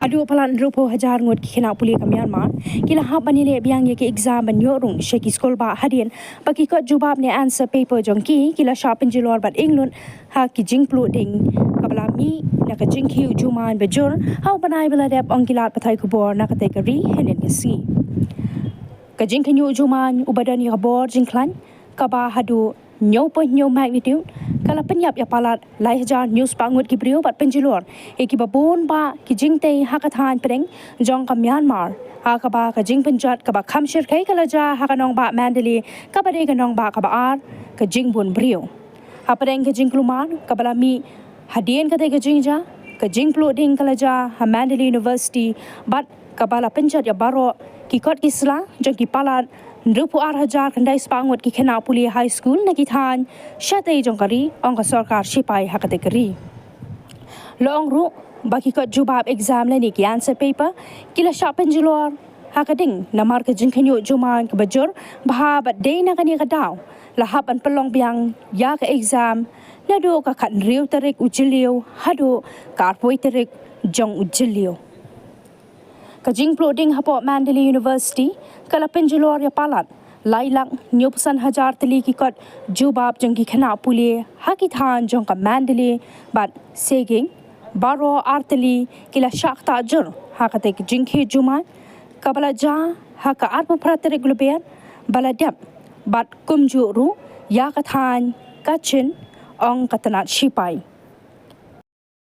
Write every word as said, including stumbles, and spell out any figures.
Haduh palat hynriewphew hajar ngut ki khynnah pule ka Myanmar ki la hap ban ïaleh biang ïa ki exam ban ïoh rung sha ki skulbah hadien ba ki kot jubab ne answer paper jong ki ki la shah pynjulor bad ing lut ha ki jingpluh ding kaba la mih na ka jingkhynñiuh jumai ba jur ha u bnai ba la dep, ong ki lad pathai khubor na katei ka ri hynnin ka sngi. Ka jingkhynñiuh jumai uba don ïa ka bor jingkhlaiñ kaba haduh hynñiewphew hynñiew magnitude ka la pynïap ïa palat lai hajar hynñiewspah ngut ki briew bad pynjulor ïa kiba bun bah ki jingtei ha ka thaiñ pdeng jong ka Myanmar, ha kaba ka jingpynjot kaba kham shyrkhei ka la jia ha ka nongbah Mandalay, kaba dei ka nongbah kaba ar ka jingbun briew. Hapdeng ka jingkulmar kaba la mih hadien katei ka jingjia, ka jingpluh ding ka la jia ha Mandalay University bad kaba la pynjot ïa baroh ki kot ki sla jong ki palat hynriewphew ar hajar khyndai spah ngut ki khynnah pule high school na ki thaiñ shatei jong ka ri, ong ka sorkar shipai ha katei ka ri. La ong ruh ba ki kot jubab exam lane ki answer paper ki la shah pynjulor ha ka ding namar ka jingkhynñiuh jumai kaba jur bha bad dei na kane ka daw la hap ban pynlong biang ïa ka exam naduh ka khathynriew tarik u Jylliew haduh ka arphew tarik jong u Jylliew. Ka jingpluh ding hapoh Mandalay University ka la pynjulor ïa palat lai lak hynñiewphew san hajar tylli ki kot jubab jong ki khynnah pule ha ki thaiñ jong ka Mandalay bad Sagaing. Baroh ar tylli ki la shah ktah jur ha katei ka jingkhynñiuh jumai kaba la jia ha ka arphew phra tarik Lber ba la dep bad kumjuh ruh ïa ka thaiñ Kachin, ong ka tnat shipai.